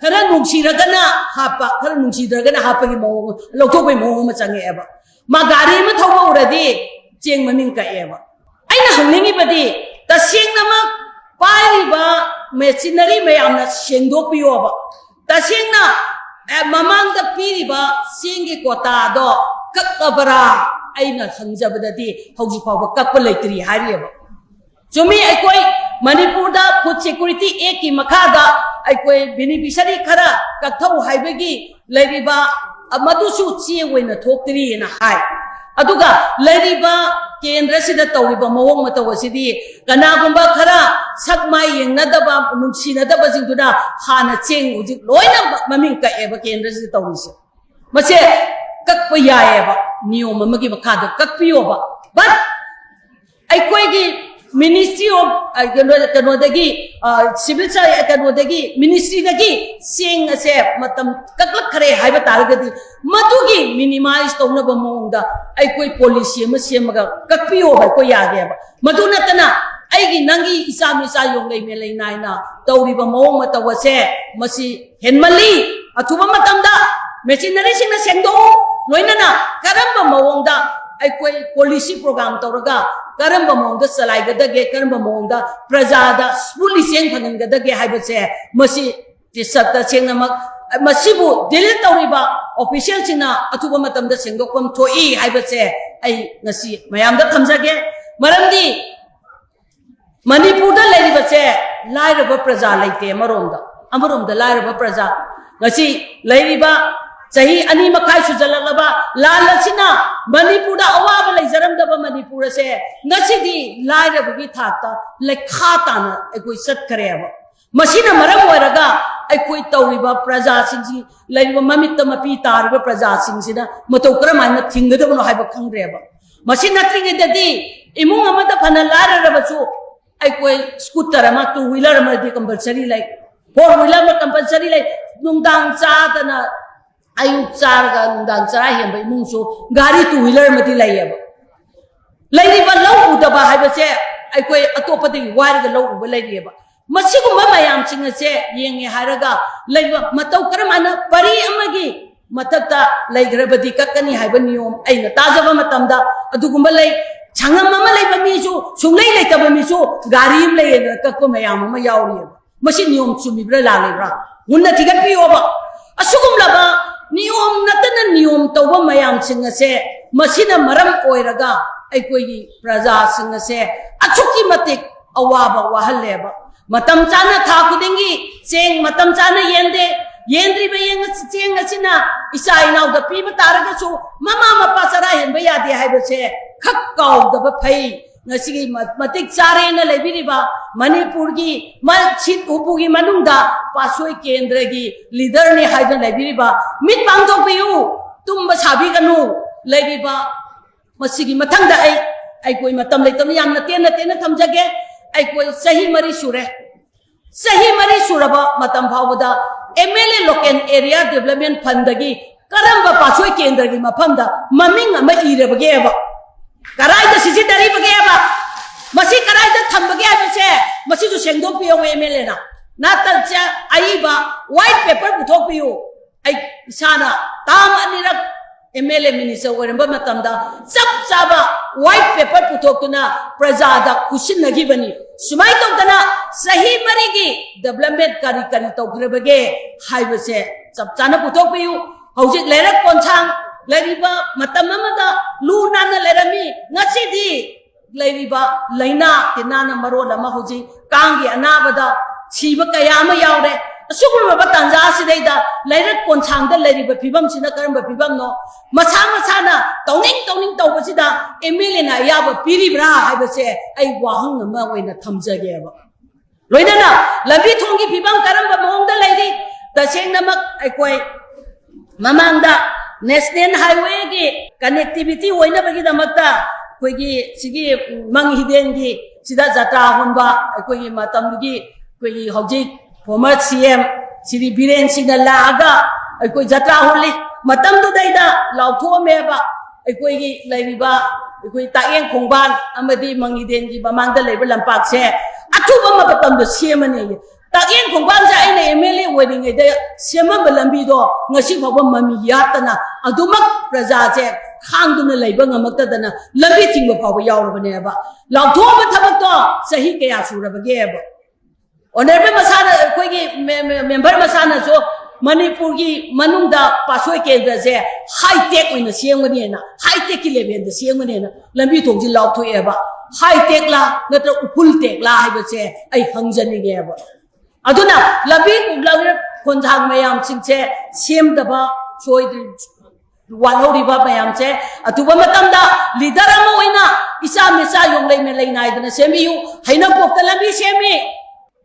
ꯈꯔ ꯅꯨꯡꯁꯤꯔꯒꯅ ꯍꯥꯞꯄ, ꯈꯔ ꯅꯨꯡꯁꯤꯗ꯭ꯔꯒꯅ ꯍꯥꯞꯄꯒꯤ ꯃꯑꯣꯡ, ꯂꯧꯊꯣꯛꯄꯒꯤ ꯃꯑꯣꯡ ꯑꯃ ꯆꯪꯉꯛꯑꯦꯕ꯫ ꯃꯥ ꯒꯥꯔꯤ ꯑꯃ ꯊꯧꯕ ꯎꯔꯗꯤ ꯆꯦꯡ ꯃꯃꯤꯡ ꯀꯛꯑꯦꯕ꯫ ꯑꯩꯅ ꯍꯪꯅꯤꯡꯉꯤꯕꯗꯤ, ꯇꯁꯦꯡꯅꯃꯛ ꯄꯥꯏꯔꯤꯕ machinery ꯃꯌꯥꯝꯅ ꯁꯦꯡꯗꯣꯛꯄꯤꯌꯣꯕ꯫ ꯇꯁꯦꯡꯅ, ꯑꯦ, ꯃꯃꯥꯡꯗ ꯄꯤꯔꯤꯕ ꯆꯦꯡꯒꯤ quotaꯗꯣ ꯀꯛꯂꯕꯔꯥ? ꯑꯩꯅ ꯈꯪꯖꯕꯗꯗꯤ ꯍꯧꯖꯤꯛ ꯐꯥꯎꯕ ꯀꯛꯄ ꯂꯩꯇ꯭ꯔꯤ ꯍꯥꯏꯔꯤꯑꯕ꯫ ꯆꯨꯝꯃꯤ, ꯑꯩꯈꯣꯏ ꯃꯅꯤꯄꯨꯔꯗ Food Security Actꯀꯤ ꯃꯈꯥꯗ ꯑꯩꯈꯣꯏ beneficiary ꯈꯔ ꯀꯛꯊꯧ ꯍꯥꯏꯕꯒꯤ ꯂꯩꯔꯤꯕ, ꯑ, ꯃꯗꯨꯁꯨ ꯆꯦ ꯑꯣꯏꯅ ꯊꯣꯛꯇ꯭ꯔꯤꯑꯅ ꯍꯥꯏ꯫ ꯑꯗꯨꯒ ꯂꯩꯔꯤꯕ ꯀꯦꯟꯗ꯭ꯔꯁꯤꯗ ꯇꯧꯔꯤꯕ ꯃꯑꯣꯡ ꯃꯇꯧ ꯑꯁꯤꯗꯤ ꯀꯅꯥꯒꯨꯝꯕ ꯈꯔ ꯁꯛ ꯃꯥꯏ ꯌꯦꯡꯅꯗꯕ, ꯅꯨꯡꯁꯤꯅꯗꯕꯁꯤꯡꯗꯨꯅ ꯍꯥꯟꯅ ꯆꯦꯡ ꯍꯧꯖꯤꯛ ꯂꯣꯏꯅꯃꯛ ꯃꯃꯤꯡ ꯀꯛꯑꯦꯕ ꯀꯦꯟꯗ꯭ꯔꯁꯤꯗ ꯇꯧꯔꯤꯁꯦ꯫ ꯃꯁꯦ ꯀꯛꯄ ꯌꯥꯏꯑꯕ, ꯅꯤꯌꯣꯝ ꯑꯃꯒꯤ ꯃꯈꯥꯗ ꯀꯛꯄꯤꯌꯣꯕ꯫ But ꯑꯩꯈꯣꯏꯒꯤ Ministry of, ꯑ, ꯀꯩꯅꯣ, ꯀꯩꯅꯣꯗꯒꯤ, ꯑ, civil ꯁ-, ꯀꯩꯅꯣꯗꯒꯤ, ministry ꯗꯒꯤ ꯆꯦꯡ ꯑꯁꯦ ꯃꯇꯝ ꯀꯛꯂꯛꯈ꯭ꯔꯦ ꯍꯥꯏꯕ ꯇꯥꯔꯒꯗꯤ, ꯃꯗꯨꯒꯤ minimize ꯇꯧꯅꯕ ꯃꯑꯣꯡꯗ ꯑꯩꯈꯣꯏ policy ꯑꯃ ꯁꯦꯝꯃꯒ ꯀꯛꯄꯤꯌꯣ ꯍꯥꯏꯕ ꯑꯩꯈꯣꯏ ꯌꯥꯒꯦꯕ꯫ ꯃꯗꯨ ꯅꯠꯇꯅ ꯑꯩꯒꯤ ꯅꯪꯒꯤ ꯏꯆꯥ ꯃꯤꯆꯥ ꯌꯣꯡꯂꯩ ꯃꯦꯂꯩ ꯅꯥꯏꯅ ꯇꯧꯔꯤꯕ ꯃꯑꯣꯡ ꯃꯇꯧ ꯑꯁꯦ, ꯃꯁꯤ ꯍꯦꯟꯃꯜꯂꯤ꯫ ꯑꯊꯨꯕ ꯃꯇꯝꯗ machinery ꯁꯤꯡꯅ ꯁꯦꯡꯗꯣꯛꯎ꯫ ꯂꯣꯏꯅꯅ ꯀꯔꯝꯕ ꯃꯑꯣꯡꯗ ꯑꯩꯈꯣꯏ policy program ꯇꯧꯔꯒ ꯀꯔꯝꯕ ꯃꯑꯣꯡꯗ ꯆꯂꯥꯏꯒꯗꯒꯦ, ꯀꯔꯝꯕ ꯃꯑꯣꯡꯗ ꯄ꯭ꯔꯖꯥꯗ smoothly ꯆꯦꯡ ꯐꯪꯍꯟꯒꯗꯒꯦ ꯍꯥꯏꯕꯁꯦ, ꯃꯁꯤ ꯇꯁꯦꯡꯅꯃꯛ ꯃꯁꯤꯕꯨ deal ꯇꯧꯔꯤꯕ official ꯁꯤꯡꯅ ꯑꯊꯨꯕ ꯃꯇꯝꯗ ꯁꯦꯡꯗꯣꯛꯐꯝ ꯊꯣꯛꯏ ꯍꯥꯏꯕꯁꯦ ꯑꯩ ꯉꯁꯤ ꯃꯌꯥꯝꯗ ꯊꯝꯖꯒꯦ꯫ ꯃꯔꯝꯗꯤ ꯃꯅꯤꯄꯨꯔꯗ ꯂꯩꯔꯤꯕꯁꯦ ꯂꯥꯏꯔꯕ ꯄ꯭ꯔꯖꯥ ꯂꯩꯇꯦ꯫ ꯑꯃꯔꯣꯝꯗ, ꯑꯃꯔꯣꯝꯗ ꯂꯥꯏꯔꯕ ꯄ꯭ꯔꯖꯥ, ꯉꯁꯤ ꯂꯩꯔꯤꯕ ꯆꯍꯤ ꯑꯅꯤ ꯃꯈꯥꯏ ꯁꯨꯖꯜꯂꯛꯂꯕ ꯂꯥꯟ ꯑꯁꯤꯅ ꯃꯅꯤꯄꯨꯔꯗ ꯑꯋꯥꯕ ꯂꯩꯖꯔꯝꯗꯕ ꯃꯅꯤꯄꯨꯔ ꯑꯁꯦ ꯉꯁꯤꯗꯤ ꯂꯥꯏꯔꯕꯒꯤ ꯊꯥꯛꯇ ꯂꯩꯈꯥ ꯇꯥꯅ ꯑꯩꯈꯣꯏ ꯆꯠꯈ꯭ꯔꯦꯕ꯫ ꯃꯁꯤꯅ ꯃꯔꯝ ꯑꯣꯏꯔꯒ ꯑꯩꯈꯣꯏ ꯇꯧꯔꯤꯕ ꯄ꯭ꯔꯖꯥꯁꯤꯡꯁꯤ, ꯂꯩꯔꯤꯕ ꯃꯃꯤꯠꯇ ꯃꯄꯤ ꯇꯥꯔꯤꯕ ꯄ꯭ꯔꯖꯥꯁꯤꯡꯁꯤꯅ ꯃꯇꯧ ꯀꯔꯝꯍꯥꯏꯅ ꯊꯤꯡꯒꯗꯕꯅꯣ ꯍꯥꯏꯕ ꯈꯪꯗ꯭ꯔꯦꯕ꯫ ꯃꯁꯤ ꯅꯠꯇ꯭ꯔꯤꯉꯩꯗꯗꯤ ꯏꯃꯨꯡ ꯑꯃꯗ ꯐꯅ ꯂꯥꯏꯔꯔꯕꯁꯨ ꯑꯩꯈꯣꯏ scooter ꯑꯃ, two wheeler ꯑꯃꯗꯤ compulsory ꯂꯩ, four wheeler ꯑꯃ compulsory ꯂꯩ꯫ ꯅꯨꯡꯗꯥꯡ ꯆꯥꯗꯅ ꯑꯌꯨꯛ ꯆꯥꯔꯒ ꯅꯨꯡꯗꯥꯡ ꯆꯔꯥ ꯍꯦꯟꯕ ꯏꯃꯨꯡꯁꯨ ꯒꯥꯔꯤ two wheeler ꯑꯃꯗꯤ ꯂꯩꯌꯦꯕ꯫ ꯂꯩꯔꯤꯕ ꯂꯧ ꯎꯗꯕ ꯍꯥꯏꯕꯁꯦ ꯑꯩꯈꯣꯏ ꯑꯇꯣꯞꯄꯗꯒꯤ ꯋꯥꯏꯔꯒ ꯂꯧ ꯎꯕ ꯂꯩꯔꯤꯑꯕ꯫ ꯃꯁꯤꯒꯨꯝꯕ ꯃꯌꯥꯝꯁꯤꯡ ꯑꯁꯦ ꯌꯦꯡꯉꯦ ꯍꯥꯏꯔꯒ ꯂꯩꯕ ꯃꯇꯧ ꯀꯔꯝ ꯍꯥꯏꯅ ꯄꯔꯤ ꯑꯃꯒꯤ ꯃꯊꯛꯇ ꯂꯩꯈ꯭ꯔꯕꯗꯤ ꯀꯛꯀꯅꯤ ꯍꯥꯏꯕ ꯅꯤꯌꯣꯝ ꯑꯩꯅ ꯇꯥꯖꯕ ꯃꯇꯝꯗ ꯑꯗꯨꯒꯨꯝꯕ ꯂꯩ꯫ ꯁꯪꯉꯝ ꯑꯃ ꯂꯩꯕ ꯃꯤꯁꯨ, ꯁꯨꯡꯂꯩ ꯂꯩꯇꯕ ꯃꯤꯁꯨ ꯒꯥꯔꯤ ꯑꯃ ꯂꯩꯌꯦꯗꯅ ꯀꯛꯄ ꯃꯌꯥꯝ ꯑꯃ ꯌꯥꯎꯔꯤꯑꯕ꯫ ꯃꯁꯤ ꯅꯤꯌꯣꯝ ꯆꯨꯝꯃꯤꯕ꯭ꯔꯥ ꯂꯥꯜꯂꯤꯕ꯭ꯔꯥ? ꯃꯨꯟꯅ ꯊꯤꯒꯠꯄꯤꯌꯣꯕ꯫ ꯑꯁꯤꯒꯨꯝꯂꯕ ꯅꯤꯌꯣꯝ ꯅꯠꯇꯅ ꯅꯤꯌꯣꯝ ꯇꯧꯕ ꯃꯌꯥꯝꯁꯤꯡ ꯑꯁꯦ, ꯃꯁꯤꯅ ꯃꯔꯝ ꯑꯣꯏꯔꯒ ꯑꯩꯈꯣꯏꯒꯤ ꯄ꯭ꯔꯖꯥꯁꯤꯡ ꯑꯁꯦ ꯑꯁꯨꯛꯀꯤ ꯃꯇꯤꯛ ꯑꯋꯥꯕ ꯋꯥꯍꯜꯂꯦꯕ꯫ ꯃꯇꯝ ꯆꯥꯅ ꯊꯥ ꯈꯨꯗꯤꯡꯒꯤ ꯆꯦꯡ ꯃꯇꯝ ꯆꯥꯅ ꯌꯦꯟꯗꯦ꯫ ꯌꯦꯟꯗ꯭ꯔꯤꯕ ꯌꯦꯡ-, ꯆꯦꯡ ꯑꯁꯤꯅ ꯏꯆꯥ ꯏꯅꯥꯎꯗ ꯄꯤꯕ ꯇꯥꯔꯒꯁꯨ, ꯃꯃꯥ ꯃꯄꯥ ꯆꯔꯥ ꯍꯦꯟꯕ ꯌꯥꯗꯦ ꯍꯥꯏꯕꯁꯦ ꯈꯛ ꯀꯥꯎꯗꯕ ꯐꯩ꯫ ꯉꯁꯤꯒꯤ ꯃ-, ꯃꯇꯤꯛ ꯆꯥꯔꯦꯅ ꯂꯩꯕꯤꯔꯤꯕ ꯃꯅꯤꯄꯨꯔꯒꯤ ꯃ-, ꯁꯤꯠ ꯍꯨꯝꯐꯨꯒꯤ ꯃꯅꯨꯡꯗ ꯄꯥꯠꯁꯣꯏ ꯀꯦꯟꯗ꯭ꯔꯒꯤ leader ꯅꯤ ꯍꯥꯏꯗꯨꯅ ꯂꯩꯕꯤꯔꯤꯕ, ꯃꯤꯠ ꯄꯥꯡꯊꯣꯛꯄꯤꯌꯨ, ꯇꯨꯝꯕ ꯁꯥꯕꯤꯒꯅꯨ꯫ ꯂꯩꯔꯤꯕ ꯃꯁꯤꯒꯤ ꯃꯊꯪꯗ ꯑꯩ ꯑꯩꯈꯣꯏ ꯃꯇꯝ ꯂꯩꯇꯕꯅ ꯌꯥꯝꯅ ꯇꯦꯟꯅ ꯇꯦꯟꯅ ꯊꯝꯖꯒꯦ꯫ ꯑꯩꯈꯣꯏ ꯆꯍꯤ ꯃꯔꯤ ꯁꯨꯔꯦ꯫ ꯆꯍꯤ ꯃꯔꯤ ꯁꯨꯔꯕ ꯃꯇꯝ ꯐꯥꯎꯕꯗ M L A Local Area Development Fund ꯗꯒꯤ ꯀꯔꯝꯕ ꯄꯥꯠꯁꯣꯏ ꯀꯦꯟꯗ꯭ꯔꯒꯤ ꯃꯐꯝꯗ ꯃꯃꯤꯡ ꯑꯃ ꯏꯔꯕꯒꯦꯕ? ꯀꯗꯥꯏꯗ ꯁꯤꯖꯤꯟꯅꯔꯤꯕꯒꯦꯕ? ꯃꯁꯤ ꯀꯗꯥꯏꯗ ꯊꯝꯕꯒꯦ ꯍꯥꯏꯕꯁꯦ ꯃꯁꯤꯁꯨ ꯁꯦꯡꯗꯣꯛꯄꯤꯌꯣ M L A ꯅ꯫ ꯅꯠꯇ꯭ꯔꯒ ꯑꯏꯕ white paper ꯄꯨꯊꯣꯛꯄꯤꯌꯨ꯫ ꯑꯩ ꯏꯁꯥꯅ ꯇꯥꯝ ꯑꯅꯤꯔꯛ M L A minister ꯑꯣꯏꯔꯝꯕ ꯃꯇꯝꯗ ꯆꯞ ꯆꯥꯕ white paper ꯄꯨꯊꯣꯛꯇꯨꯅ ꯄ꯭ꯔꯖꯥꯗ ꯈꯨꯠꯁꯤꯟꯅꯈꯤꯕꯅꯤ꯫ ꯁꯨꯃꯥꯏꯅ ꯇꯧꯗꯅ ꯆꯍꯤ ꯃꯔꯤꯒꯤ development ꯀꯔꯤ ꯀꯔꯤ ꯇꯧꯈ꯭ꯔꯕꯒꯦ ꯍꯥꯏꯕꯁꯦ ꯆꯞ ꯆꯥꯅ ꯄꯨꯊꯣꯛꯄꯤꯌꯨ꯫ ꯍꯧꯖꯤꯛ ꯂꯩꯔꯛ ꯀꯣꯟꯁꯥꯡ ꯂꯩꯔꯤꯕ ꯃꯇꯝ ꯑꯃꯗ ꯂꯨ ꯅꯥꯟꯅ ꯂꯩꯔꯝꯃꯤ꯫ ꯉꯁꯤꯗꯤ ꯂꯩꯔꯤꯕ ꯂꯥꯏꯅꯥ ꯇꯤꯟꯅꯥꯅ ꯃꯔꯣꯜ ꯑꯃ ꯍꯧꯖꯤꯛ ꯀꯥꯡꯒꯤ ꯑꯅꯥꯕꯗ ꯁꯤꯕ ꯀꯌꯥ ꯑꯃ ꯌꯥꯎꯔꯦ꯫ ꯑꯁꯤꯒꯨꯝꯂꯕ ꯇꯥꯟꯖꯥ ꯑꯁꯤꯗꯩꯗ ꯂꯩꯔꯛ ꯀꯣꯟꯁꯥꯡꯗ ꯂꯩꯔꯤꯕ ꯐꯤꯕꯝꯁꯤꯅ ꯀꯔꯝꯕ ꯐꯤꯕꯝꯅꯣ? ꯃꯁꯥ ꯃꯁꯥꯅ ꯇꯧꯅꯤꯡ ꯇꯧꯅꯤꯡ ꯇꯧꯕꯁꯤꯗ M L A ꯅ ꯑꯌꯥꯕ ꯄꯤꯔꯤꯕ꯭ꯔꯥ ꯍꯥꯏꯕꯁꯦ ꯑꯩ ꯋꯥꯍꯪ ꯑꯃ ꯑꯣꯏꯅ ꯊꯝꯖꯒꯦꯕ꯫ ꯂꯣꯏꯅꯅ ꯂꯝꯕꯤ ꯊꯣꯡꯒꯤ ꯐꯤꯕꯝ ꯀꯔꯝꯕ ꯃꯑꯣꯡꯗ ꯂꯩꯔꯤ? ꯇꯁꯦꯡꯅꯃꯛ ꯑꯩꯈꯣꯏ ꯃꯃꯥꯡꯗ National Highway ꯒꯤ connectivity ꯑꯣꯏꯅꯕꯒꯤꯗꯃꯛꯇ ꯑꯩꯈꯣꯏꯒꯤ ꯁꯤꯒꯤ ꯃꯪ ꯍꯤꯗꯦꯟꯒꯤ ꯁꯤꯗ ꯖꯇ꯭ꯔꯥ ꯍꯣꯟꯕ ꯑꯩꯈꯣꯏꯒꯤ ꯃꯇꯝꯗꯨꯒꯤ ꯑꯩꯈꯣꯏꯒꯤ ꯍꯧꯖꯤꯛ former C M Shri Biren ꯁꯤꯡꯅ ꯂꯥꯛꯑꯒ ꯑꯩꯈꯣꯏ ꯖꯇ꯭ꯔꯥ ꯍꯣꯜꯂꯤ꯫ ꯃꯇꯝꯗꯨꯗꯩꯗ ꯂꯥꯎꯊꯣꯛꯑꯝꯃꯦꯕ ꯑꯩꯈꯣꯏꯒꯤ ꯂꯩꯔꯤꯕ ꯑꯩꯈꯣꯏ ꯇꯥꯛꯌꯦꯡ ꯈꯣꯡꯕꯥꯟ ꯑꯃꯗꯤ ꯃꯪ ꯍꯤꯗꯦꯟꯒꯤ ꯃꯃꯥꯡꯗ ꯂꯩꯕ ꯂꯝꯄꯥꯛꯁꯦ ꯑꯊꯨꯕ ꯃꯇꯝꯗ ꯁꯦꯝꯃꯅꯤ꯫ ꯇꯥꯛꯌꯦꯡ ꯈꯣꯡꯕꯥꯟꯁꯦ ꯑꯩꯅ M L A ꯑꯣꯏꯔꯤꯉꯩꯗ ꯁꯦꯝꯃꯝꯕ ꯂꯝꯕꯤꯗꯣ ꯉꯁꯤ ꯐꯥꯎꯕ ꯃꯃꯤ ꯌꯥꯠꯇꯅ ꯑꯗꯨꯃꯛ ꯄ꯭ꯔꯖꯥꯁꯦ ꯈꯥꯡꯗꯨꯅ ꯂꯩꯕ ꯉꯝꯃꯛꯇꯗꯅ ꯂꯝꯕꯤ ꯊꯤꯡꯕ ꯐꯥꯎꯕ ꯌꯥꯎꯔꯕꯅꯦꯕ꯫ ꯂꯥꯎꯊꯣꯛꯑꯕ ꯊꯕꯛꯇꯣ ꯆꯍꯤ ꯀꯌꯥ ꯁꯨꯔꯕꯒꯦꯕ? Honourable ꯃꯁꯥꯅ, ꯑꯩꯈꯣꯏꯒꯤ ꯃꯦ-, ꯃꯦ-, member ꯃꯁꯥꯅꯁꯨ ꯃꯅꯤꯄꯨꯔꯒꯤ ꯃꯅꯨꯡꯗ ꯄꯥꯠꯁꯣꯏ ꯀꯦꯟꯗ꯭ꯔꯁꯦ high tech ꯑꯣꯏꯅ ꯁꯦꯝꯒꯅꯤꯅ, high tech ꯀꯤ level ꯗ ꯁꯦꯝꯒꯅꯤꯅ ꯂꯝꯕꯤ ꯊꯣꯡꯁꯤ ꯂꯥꯎꯊꯣꯛꯑꯦꯕ꯫ High tech ꯂꯥ ꯅꯠꯇ꯭ꯔ ꯎꯐꯨꯜ tech ꯂꯥ ꯍꯥꯏꯕꯁꯦ ꯑꯩ ꯍꯪꯖꯅꯤꯡꯉꯦꯕ꯫ ꯑꯗꯨꯅ ꯂꯝꯕꯤ ꯂꯝ-, ꯈꯣꯡꯊꯥꯡ ꯃꯌꯥꯝꯁꯤꯡꯁꯦ ꯁꯦꯝꯗꯕ ꯁꯣꯏꯗ꯭ꯔꯤ-, ꯋꯥꯠꯍꯧꯔꯤꯕ ꯃꯌꯥꯝꯁꯦ ꯑꯊꯨꯕ ꯃꯇꯝꯗ leader ꯑꯃ ꯑꯣꯏꯅ ꯏꯆꯥ ꯃꯤꯆꯥ ꯌꯣꯡꯂꯩ ꯃꯦꯂꯩ ꯅꯥꯏꯗꯅ ꯁꯦꯝꯕꯤꯌꯨ꯫ ꯍꯩꯅꯧꯄꯣꯛꯇ ꯂꯝꯕꯤ ꯁꯦꯝꯃꯤ,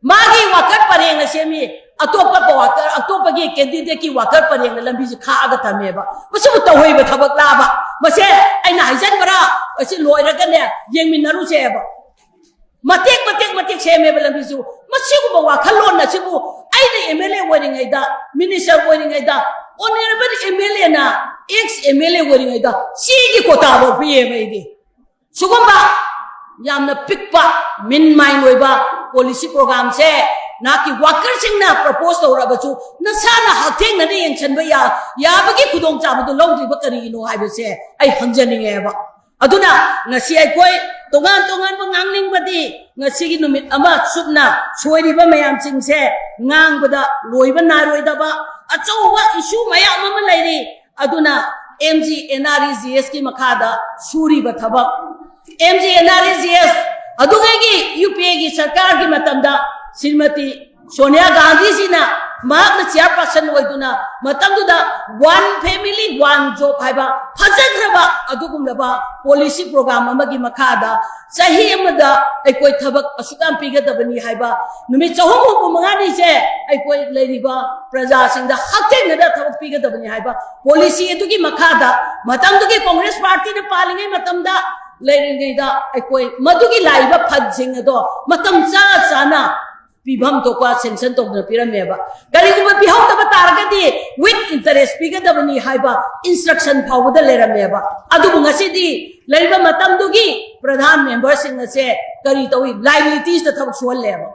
ꯃꯥꯒꯤ ꯋꯥꯀꯠ ꯄꯔꯦꯡꯅ ꯁꯦꯝꯃꯤ꯫ ꯑꯇꯣꯞꯄ ꯋꯥꯀꯔ, ꯑꯇꯣꯞꯄꯒꯤ ꯀꯦꯟꯗꯤꯗꯦꯠꯀꯤ ꯋꯥꯀꯔ ꯄꯔꯦꯡꯅ ꯂꯝꯕꯤꯁꯤ ꯈꯥꯛꯑꯒ ꯊꯝꯃꯦꯕ꯫ ꯃꯁꯤꯕꯨ ꯇꯧꯍꯩꯕ ꯊꯕꯛ ꯂꯥꯕ? ꯃꯁꯦ ꯑꯩꯅ ꯍꯥꯏꯖꯟꯕ꯭ꯔꯥ? ꯑꯁꯤ ꯂꯣꯏꯔꯒꯅꯦ ꯌꯦꯡꯃꯤꯟꯅꯔꯨꯁꯦꯕ꯫ ꯃꯇꯦꯛ ꯃꯇꯦꯛ ꯃꯇꯦꯛ ꯁꯦꯝꯃꯦꯕ ꯂꯝꯕꯤꯁꯨ꯫ ꯃꯁꯤꯒꯨꯝꯕ ꯋꯥꯈꯜꯂꯣꯟ ꯑꯁꯤꯕꯨ ꯑꯩꯅ ꯑꯦꯝ ꯑꯦꯜ ꯑꯦ ꯑꯣꯏꯔꯤꯉꯩꯗ, ꯃꯤꯅꯤꯁꯇꯔ ꯑꯣꯏꯔꯤꯉꯩꯗ, ꯑꯣꯅꯔꯦꯕꯜ ꯑꯦꯝ ꯑꯦꯜ ꯑꯦꯅ ꯑꯦꯛꯁ ꯑꯦꯝ ꯑꯦꯜ ꯑꯦ ꯑꯣꯏꯔꯤꯉꯩꯗ ꯁꯤꯒꯤ ꯀꯣꯇꯥꯐꯥꯎ ꯄꯤꯌꯦꯕ ꯑꯩꯗꯤ꯫ ꯁꯤꯒꯨꯝꯕ ꯌꯥꯝꯅ ꯄꯤꯛꯄ, ꯃꯤꯟ ꯃꯥꯏꯟ ꯑꯣꯏꯕ ꯄꯣꯂꯤꯁꯤ ꯄ꯭ꯔꯣꯒ꯭ꯔꯥꯝꯁꯦ ꯅꯍꯥꯛꯀꯤ ꯋꯥꯀꯔꯁꯤꯡꯅ ꯄ꯭ꯔꯄꯣꯁ ꯇꯧꯔꯕꯁꯨ ꯅꯁꯥꯅ ꯍꯛꯊꯦꯡꯅꯅ ꯌꯦꯡꯁꯤꯟꯕ ꯌꯥ-, ꯌꯥꯕꯒꯤ ꯈꯨꯗꯣꯡꯆꯥꯕꯗꯨ ꯂꯧꯗ꯭ꯔꯤꯕ ꯀꯔꯤꯒꯤꯅꯣ ꯍꯥꯏꯕꯁꯦ ꯑꯩ ꯍꯪꯖꯅꯤꯡꯉꯦꯕ꯫ ꯑꯗꯨꯅ ꯉꯁꯤ ꯑꯩꯈꯣꯏ ꯇꯣꯉꯥꯟ ꯇꯣꯉꯥꯟꯕ ꯉꯥꯡꯅꯤꯡꯕꯗꯤ ꯉꯁꯤꯒꯤ ꯅꯨꯃꯤꯠ ꯑꯃ ꯆꯨꯞꯅ ꯁꯣꯏꯔꯤꯕ ꯃꯌꯥꯝꯁꯤꯡꯁꯦ ꯉꯥꯡꯕꯗ ꯂꯣꯏꯕ ꯅꯥꯏꯔꯣꯏꯗꯕ ꯑꯆꯧꯕ ꯏꯁꯨ ꯃꯌꯥꯝ ꯑꯃ ꯂꯩꯔꯤ꯫ ꯑꯗꯨꯅ M G N R E G ꯑꯦꯁꯀꯤ ꯃꯈꯥꯗ ꯁꯨꯔꯤꯕ ꯊꯕꯛ, M G N R E G S ꯑꯗꯨꯉꯩꯒꯤ ꯌꯨ ꯄꯤ ꯑꯦꯒꯤ ꯁꯔꯀꯥꯔꯒꯤ ꯃꯇꯝꯗ ꯁ꯭ꯔꯤꯃꯇꯤ ꯁꯣꯅꯤꯌꯥ ꯒꯥꯟꯙꯤꯖꯤꯅ ꯃꯍꯥꯛꯅ ꯆꯤꯌꯥꯔꯄꯔꯁꯟ ꯑꯣꯏꯗꯨꯅ ꯃꯇꯝꯗꯨꯗ ꯋꯥꯟ ꯐꯦꯃꯤꯂꯤ ꯋꯥꯟ ꯖꯣꯕ ꯍꯥꯏꯕ ꯐꯖꯈ꯭ꯔꯕ ꯑꯗꯨꯒꯨꯝꯂꯕ ꯄꯣꯂꯤꯁꯤ ꯄ꯭ꯔꯣꯒ꯭ꯔꯥꯝ ꯑꯃꯒꯤ ꯃꯈꯥꯗ ꯆꯍꯤ ꯑꯃꯗ ꯑꯩꯈꯣꯏ ꯊꯕꯛ ꯑꯁꯨꯛ ꯌꯥꯝ ꯄꯤꯒꯗꯕꯅꯤ ꯍꯥꯏꯕ, ꯅꯨꯃꯤꯠ ꯆꯍꯨꯝ ꯍꯨꯝꯐꯨ ꯃꯉꯥꯅꯤꯁꯦ ꯑꯩꯈꯣꯏ ꯂꯩꯔꯤꯕ ꯄ꯭ꯔꯖꯥꯁꯤꯡꯗ ꯍꯛꯊꯦꯡꯅꯅ ꯊꯕꯛ ꯄꯤꯒꯗꯕꯅꯤ ꯍꯥꯏꯕ ꯄꯣꯂꯤꯁꯤ ꯑꯗꯨꯒꯤ ꯃꯈꯥꯗ ꯃꯇꯝꯗꯨꯒꯤ ꯀꯣꯡꯒ꯭ꯔꯦꯁ ꯄꯥꯔꯇꯤꯅ ꯄꯥꯜꯂꯤꯉꯩ ꯃꯇꯝꯗ ꯂꯩꯔꯤꯉꯩꯗ ꯑꯩꯈꯣꯏ ꯃꯗꯨꯒꯤ ꯂꯥꯛꯏꯕ ꯐꯟꯁꯤꯡ ꯑꯗꯣ ꯃꯇꯝ ꯆꯥ ꯆꯥꯅ ꯄꯤꯐꯝ ꯊꯣꯛꯄ ꯁꯦꯡꯁꯟ ꯇꯧꯗꯨꯅ ꯄꯤꯔꯝꯃꯦꯕ꯫ ꯀꯔꯤꯒꯨꯝꯕ ꯄꯤꯍꯧꯗꯕ ꯇꯥꯔꯒꯗꯤ with interest ꯄꯤꯒꯗꯕꯅꯤ ꯍꯥꯏꯕ ꯏꯟꯁꯇ꯭ꯔꯛꯁꯟ ꯐꯥꯎꯕꯗ ꯂꯩꯔꯝꯃꯦꯕ꯫ ꯑꯗꯨꯕꯨ ꯉꯁꯤꯗꯤ ꯂꯩꯔꯤꯕ ꯃꯇꯝꯗꯨꯒꯤ ꯄ꯭ꯔꯙꯥꯟ ꯃꯦꯝꯕꯔꯁꯤꯡ ꯑꯁꯦ ꯀꯔꯤ ꯇꯧꯏ? ꯂꯥꯏꯕꯤꯂꯤꯇꯤꯁꯇ ꯊꯕꯛ ꯁꯨꯍꯜꯂꯦꯕ꯫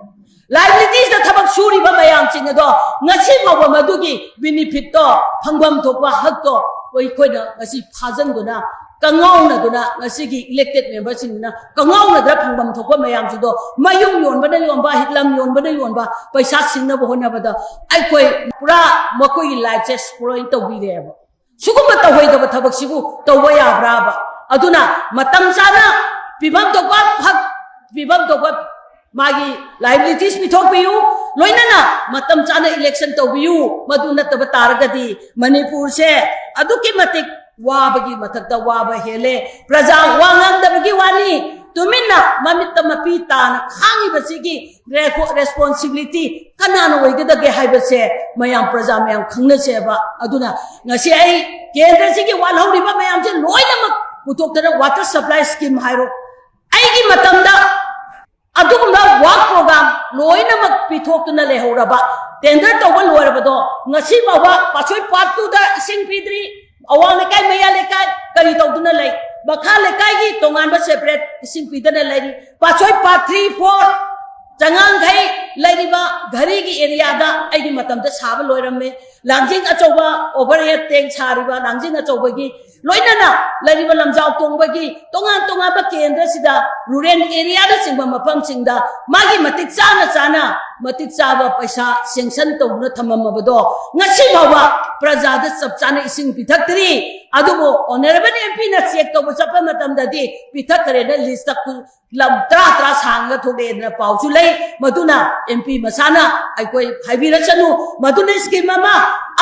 ꯂꯥꯏꯕꯤꯂꯤꯇꯤꯁꯇ ꯊꯕꯛ ꯁꯨꯔꯤꯕ ꯃꯌꯥꯝꯁꯤꯡ ꯑꯗꯣ ꯉꯁꯤ ꯐꯥꯎꯕ ꯃꯗꯨꯒꯤ ꯕꯤꯅꯤꯐꯤꯠꯇꯣ, ꯐꯪꯐꯝ ꯊꯣꯛꯄ ꯍꯛꯇꯣ ꯑꯩꯈꯣꯏꯅ ꯉꯁꯤ ꯐꯥꯖꯟꯗꯨꯅ, ꯀꯉꯥꯎꯅꯗꯨꯅ, ꯉꯁꯤꯒꯤ ꯏꯂꯦꯛꯇꯦꯠ ꯃꯦꯝꯕꯔꯁꯤꯡꯗꯨꯅ ꯀꯉꯥꯎꯅꯗꯅ ꯐꯪꯐꯝ ꯊꯣꯛꯄ ꯃꯌꯥꯝꯁꯤꯗꯣ ꯃꯌꯨꯝ ꯌꯣꯟꯕꯅ ꯌꯣꯟꯕ, ꯂꯝ ꯌꯣꯟꯕꯅ ꯌꯣꯟꯕ, ꯄꯩꯁꯥ ꯁꯤꯡꯅꯕ ꯍꯣꯠꯅꯕꯗ ꯑꯩꯈꯣꯏ ꯄꯨꯔꯥ ꯃꯈꯣꯏꯒꯤ ꯂꯥꯏꯐꯁꯦ ꯁ꯭ꯄꯣꯏꯜ ꯇꯧꯕꯤꯔꯦꯕ꯫ ꯁꯤꯒꯨꯝꯕ ꯇꯧꯍꯩꯗꯕ ꯊꯕꯛꯁꯤꯕꯨ ꯇꯧꯕ ꯌꯥꯕ꯭ꯔꯥꯕ? ꯑꯗꯨꯅ ꯃꯇꯝ ꯆꯥꯅ ꯄꯤꯐꯝ ꯊꯣꯛꯄ ꯍꯛ, ꯄꯤꯐꯝ ꯊꯣꯛꯄ ꯃꯥꯒꯤ ꯂꯥꯏꯕꯤꯂꯤꯇꯤꯁ ꯄꯤꯊꯣꯛꯄꯤꯌꯨ, ꯂꯣꯏꯅꯅ ꯃꯇꯝ ꯆꯥꯅ ꯏꯂꯦꯛꯁꯟ ꯇꯧꯕꯤꯌꯨ꯫ ꯃꯗꯨ ꯅꯠꯇꯕ ꯇꯥꯔꯒꯗꯤ ꯃꯅꯤꯄꯨꯔꯁꯦ ꯑꯗꯨꯛꯀꯤ ꯃꯇꯤꯛ ꯋꯥꯕꯒꯤ ꯃꯊꯛꯇ ꯋꯥꯕ ꯍꯦꯜꯂꯦ꯫ ꯄ꯭ꯔꯖꯥ ꯋꯥ ꯉꯥꯡꯗꯕꯒꯤ ꯋꯥꯅꯤ, ꯇꯨꯃꯤꯟꯅ ꯃꯃꯤꯠꯇ ꯃꯄꯤ ꯇꯥꯅ ꯈꯥꯡꯉꯤꯕꯁꯤꯒꯤ ꯔꯦꯀꯣ-, responsibility ꯀꯅꯥꯅ ꯑꯣꯏꯒꯗꯒꯦ ꯍꯥꯏꯕꯁꯦ ꯃꯌꯥꯝ, ꯄ꯭ꯔꯖꯥ ꯃꯌꯥꯝ ꯈꯪꯅꯁꯦꯕ꯫ ꯑꯗꯨꯅ ꯉꯁꯤ ꯑꯩ ꯀꯦꯟꯗ꯭ꯔꯁꯤꯒꯤ ꯋꯥꯠꯍꯧꯔꯤꯕ ꯃꯌꯥꯝꯁꯦ ꯂꯣꯏꯅꯃꯛ ꯄꯨꯊꯣꯛꯇꯅ, water supply scheme ꯍꯥꯏꯔꯣ, ꯑꯩꯒꯤ ꯃꯇꯝꯗ ꯑꯗꯨꯒꯨꯝꯕ work program ꯂꯣꯏꯅꯃꯛ ꯄꯤꯊꯣꯛꯇꯨꯅ ꯂꯩꯍꯧꯔꯕ, tender ꯇꯧꯕ ꯂꯣꯏꯔꯕꯗꯣ ꯉꯁꯤ ꯐꯥꯎꯕ ꯄꯥꯠꯁꯣꯏ part two ꯗ ꯏꯁꯤꯡ ꯄꯤꯗ꯭ꯔꯤ, ꯑꯋꯥꯡ ꯂꯩꯀꯥꯏ, ꯃꯌꯥ ꯂꯩꯀꯥꯏ ꯀꯔꯤ ꯇꯧꯗꯨꯅ ꯂꯩ, ꯃꯈꯥ ꯂꯩꯀꯥꯏꯒꯤ ꯇꯣꯉꯥꯟꯕ separate ꯏꯁꯤꯡ ꯄꯤꯗꯅ ꯂꯩꯔꯤ, ꯄꯥꯠꯁꯣꯏ part three, four, ꯆꯉꯥꯡꯈꯩ ꯂꯩꯔꯤꯕ ꯘꯔꯤꯒꯤ area ꯗ ꯑꯩꯒꯤ ꯃꯇꯝꯗ ꯁꯥꯕ ꯂꯣꯏꯔꯝꯃꯦ꯫ ꯂꯥꯡꯖꯤꯡ ꯑꯆꯧꯕ overhead tank ꯁꯥꯔꯤꯕ ꯂꯥꯡꯖꯤꯡ ꯑꯆꯧꯕꯒꯤ, ꯂꯣꯏꯅꯅ ꯂꯩꯔꯤꯕ ꯂꯝꯖꯥꯎ ꯇꯣꯡꯕꯒꯤ ꯇꯣꯉꯥꯟ ꯇꯣꯉꯥꯟꯕ ꯀꯦꯟꯗ꯭ꯔꯁꯤꯗ, rural area ꯅꯆꯤꯡꯕ ꯃꯐꯝꯁꯤꯡꯗ ꯃꯥꯒꯤ ꯃꯇꯤꯛ ꯆꯥꯅ ꯆꯥꯅ ꯃꯇꯤꯛ ꯆꯥꯕ ꯄꯩꯁꯥ sanction ꯇꯧꯗꯨꯅ ꯊꯝꯃꯝꯃꯕꯗꯣ ꯉꯁꯤ ꯐꯥꯎꯕ ꯄ꯭ꯔꯖꯥꯗ ꯆꯞ ꯆꯥꯅ ꯏꯁꯤꯡ ꯄꯤꯊꯛꯇ꯭ꯔꯤ꯫ ꯑꯗꯨꯕꯨ honourable M P ꯅ check ꯇꯧꯕ ꯆꯠꯄ ꯃꯇꯝꯗꯗꯤ ꯄꯤꯊꯛꯈ꯭ꯔꯦꯅ list ꯇ ꯀꯨ-, ꯂꯝ ꯇꯔꯥ ꯇꯔꯥ ꯁꯥꯡꯉꯒ ꯊꯣꯛꯂꯛꯑꯦꯗꯅ ꯄꯥꯎꯁꯨ ꯂꯩ꯫ ꯃꯗꯨꯅ M P ꯃꯁꯥꯅ ꯑꯩꯈꯣꯏ ꯍꯥꯏꯕꯤꯔꯁꯅꯨ꯫ ꯃꯗꯨꯅ scheme ꯑꯃ,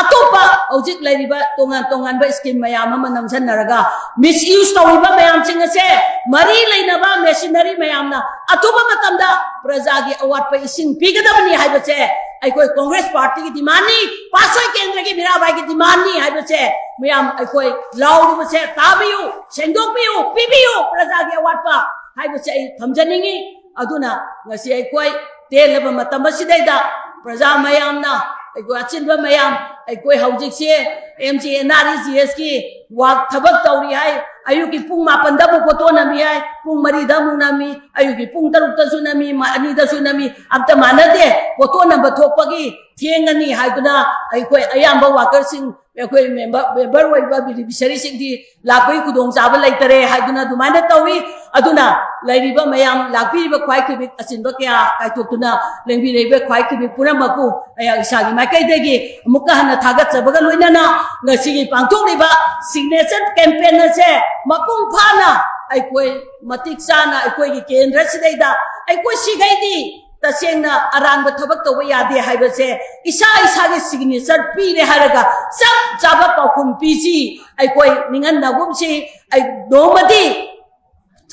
ꯑꯇꯣꯞꯄ ꯍꯧꯖꯤꯛ ꯂꯩꯔꯤꯕ ꯇꯣꯉꯥꯟ ꯇꯣꯉꯥꯟꯕ scheme ꯃꯌꯥꯝ ꯑꯃ ꯅꯝꯁꯤꯟꯅꯔꯒ misuse ꯇꯧꯔꯤꯕ ꯃꯌꯥꯝꯁꯤꯡ ꯑꯁꯦ, ꯃꯔꯤ ꯂꯩꯅꯕ machinery ꯃꯌꯥꯝꯅ ꯑꯊꯨꯕ ꯃꯇꯝꯗ ꯄ꯭ꯔꯖꯥꯒꯤ ꯑꯋꯥꯠꯄ ꯏꯁꯤꯡ ꯄꯤꯒꯗꯕꯅꯤ ꯍꯥꯏꯕꯁꯦ ꯑꯩꯈꯣꯏ Congress party ꯒꯤ demand ꯅꯤ, ꯄꯥꯠꯁꯣꯏ ꯀꯦꯟꯗ꯭ꯔꯒꯤ ꯃꯤꯔꯥꯕꯥꯏꯒꯤ demand ꯅꯤ ꯍꯥꯏꯕꯁꯦ ꯃꯌꯥꯝ ꯑꯩꯈꯣꯏ ꯂꯥꯎꯔꯤꯕꯁꯦ ꯇꯥꯕꯤꯌꯨ, ꯁꯦꯡꯗꯣꯛꯄꯤꯌꯨ, ꯄꯤꯕꯤꯌꯨ ꯄ꯭ꯔꯖꯥꯒꯤ ꯑꯋꯥꯠꯄ ꯍꯥꯏꯕꯁꯦ ꯑꯩ ꯊꯝꯖꯅꯤꯡꯉꯤ꯫ ꯑꯗꯨꯅ ꯉꯁꯤ ꯑꯩꯈꯣꯏ ꯇꯦꯜꯂꯕ ꯃꯇꯝ ꯑꯁꯤꯗꯩꯗ ꯄ꯭ꯔꯖꯥ ꯃꯌꯥꯝꯅ, ꯑꯩꯈꯣꯏ ꯑꯆꯤꯟꯕ ꯃꯌꯥꯝ, ꯑꯩꯈꯣꯏ ꯍꯧꯖꯤꯛꯁꯦ M G N R E G S ꯀꯤ work ꯊꯕꯛ ꯇꯧꯔꯤ ꯍꯥꯏ, ꯑꯌꯨꯛꯀꯤ ꯄꯨꯡ ꯃꯥꯄꯟꯗ ꯑꯃꯨꯛ ꯐꯣꯇꯣ ꯅꯝꯃꯤ ꯍꯥꯏ, ꯄꯨꯡ ꯃꯔꯤꯗ ꯑꯃꯨꯛ ꯅꯝꯃꯤ, ꯑꯌꯨꯛꯀꯤ ꯄꯨꯡ ꯇꯔꯨꯛꯇꯁꯨ ꯅꯝꯃꯤ, ꯃ-, ꯑꯅꯤꯗꯁꯨ ꯅꯝꯃꯤ, ꯑꯝꯇ ꯃꯥꯟꯅꯗꯦ꯫ ꯐꯣꯇꯣ ꯅꯝꯕ ꯊꯣꯛꯄꯒꯤ ꯊꯦꯡꯉꯅꯤ ꯍꯥꯏꯗꯨꯅ ꯑꯩꯈꯣꯏ ꯑꯌꯥꯝꯕ worker ꯁꯤꯡ, ꯑꯩꯈꯣꯏ member, member ꯑꯣꯏꯕ beneficiary ꯁꯤꯡꯗꯤ ꯂꯥꯛꯄꯒꯤ ꯈꯨꯗꯣꯡꯆꯥꯕ ꯂꯩꯇꯔꯦ ꯍꯥꯏꯗꯨꯅ ꯑꯗꯨꯃꯥꯏꯅ ꯇꯧꯏ꯫ ꯑꯗꯨꯅ ꯂꯩꯔꯤꯕ ꯃꯌꯥꯝ, ꯂꯥꯛꯄꯤꯔꯤꯕ ꯈ꯭ꯋꯥꯏ ꯈꯤꯕꯤꯛ ꯑꯆꯤꯟꯕ ꯀꯌꯥ ꯀꯥꯏꯊꯣꯛꯇꯨꯅ ꯂꯦꯡꯕꯤꯔꯛꯏꯕ ꯈ꯭ꯋꯥꯏ ꯈꯤꯕꯤꯛ ꯄꯨꯝꯅꯃꯛꯄꯨ ꯑꯩꯍꯥꯛ ꯏꯁꯥꯒꯤ ꯃꯥꯏꯀꯩꯗꯒꯤ ꯑꯃꯨꯛꯀ ꯍꯟꯅ ꯊꯥꯒꯠꯆꯕꯒ ꯂꯣꯏꯅꯅ ꯉꯁꯤꯒꯤ ꯄꯥꯡꯊꯣꯛꯂꯤꯕ signature campaign ꯑꯁꯦ ꯃꯄꯨꯡ ꯐꯥꯅ ꯑꯩꯈꯣꯏ ꯃꯇꯤꯛ ꯆꯥꯅ ꯑꯩꯈꯣꯏꯒꯤ ꯀꯦꯟꯗ꯭ꯔꯁꯤꯗꯩꯗ ꯑꯩꯈꯣꯏ ꯁꯤꯈꯩꯗꯤ ꯇꯁꯦꯡꯅ ꯑꯔꯥꯟꯕ ꯊꯕꯛ ꯇꯧꯕ ꯌꯥꯗꯦ ꯍꯥꯏꯕꯁꯦ ꯏꯁꯥ ꯏꯁꯥꯒꯤ signature ꯄꯤꯔꯦ ꯍꯥꯏꯔꯒ ꯆꯞ ꯆꯥꯕ ꯄꯥꯎꯈꯨꯝ ꯄꯤꯁꯤ꯫ ꯑꯩꯈꯣꯏ ꯅꯤꯡꯍꯟꯅꯒꯨꯝꯁꯤ꯫ ꯑꯩ ꯅꯣꯡꯃꯗꯤ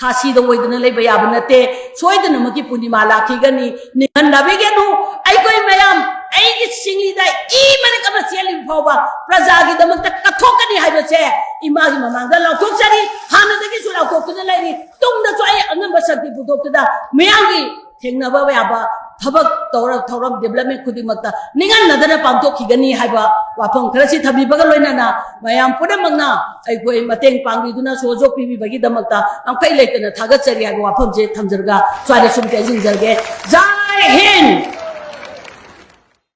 ꯐꯥꯁꯤꯗ ꯑꯣꯏꯗꯨꯅ ꯂꯩꯕ ꯌꯥꯕ ꯅꯠꯇꯦ꯫ ꯁꯣꯏꯗꯅꯃꯛꯀꯤ ꯄꯨꯔꯅꯤꯃꯥ ꯂꯥꯛꯈꯤꯒꯅꯤ꯫ ꯅꯤꯡꯍꯟꯅꯕꯤꯒꯅꯨ꯫ ꯑꯩꯈꯣꯏ ꯃꯌꯥꯝ, ꯑꯩꯒꯤ ꯁꯤꯡꯂꯤꯗ ꯏ ꯃꯔꯛ ꯑꯃ ꯆꯦꯜꯂꯤꯕ ꯐꯥꯎꯕ ꯄ꯭ꯔꯖꯥꯒꯤꯗꯃꯛꯇ ꯀꯠꯊꯣꯛꯀꯅꯤ ꯍꯥꯏꯕꯁꯦ ꯏꯃꯥꯒꯤ ꯃꯃꯥꯡꯗ ꯂꯥꯎꯊꯣꯛꯆꯔꯤ꯫ ꯍꯥꯟꯅꯗꯒꯤꯁꯨ ꯂꯥꯎꯊꯣꯛꯇꯨꯅ ꯂꯩꯔꯤ꯫ ꯇꯨꯡꯗꯁꯨ ꯑꯩ ꯑꯉꯝꯕ ꯁꯛꯇꯤ ꯄꯨꯊꯣꯛꯇꯨꯅ ꯃꯤꯌꯥꯝꯒꯤ ꯊꯦꯡꯅꯕ ꯌꯥꯕ ꯊꯕꯛ ꯇꯧꯔ ꯊꯧꯔꯝ development ꯈꯨꯗꯤꯡꯃꯛꯇ ꯅꯤꯡꯍꯟꯅꯗꯅ ꯄꯥꯡꯊꯣꯛꯈꯤꯒꯅꯤ ꯍꯥꯏꯕ ꯋꯥꯐꯝ ꯈꯔꯁꯤ ꯊꯝꯕꯤꯕꯒ ꯂꯣꯏꯅꯅ ꯃꯌꯥꯝ ꯄꯨꯝꯅꯃꯛꯅ ꯑꯩꯈꯣꯏ ꯃꯇꯦꯡ ꯄꯥꯡꯕꯤꯗꯨꯅ ꯁꯣꯖꯣꯛ ꯄꯤꯕꯤꯕꯒꯤꯗꯃꯛꯇ ꯉꯝꯈꯩ ꯂꯩꯇꯅ ꯊꯥꯒꯠꯆꯔꯤ ꯍꯥꯏꯕ ꯋꯥꯐꯝꯁꯦ ꯊꯝꯖꯔꯒ ꯁ꯭ꯋꯥꯏꯗ ꯁꯨꯝ ꯇꯦꯟꯁꯤꯟꯖꯔꯒꯦ꯫ ꯖꯥꯏ ꯍꯤꯟꯗ꯫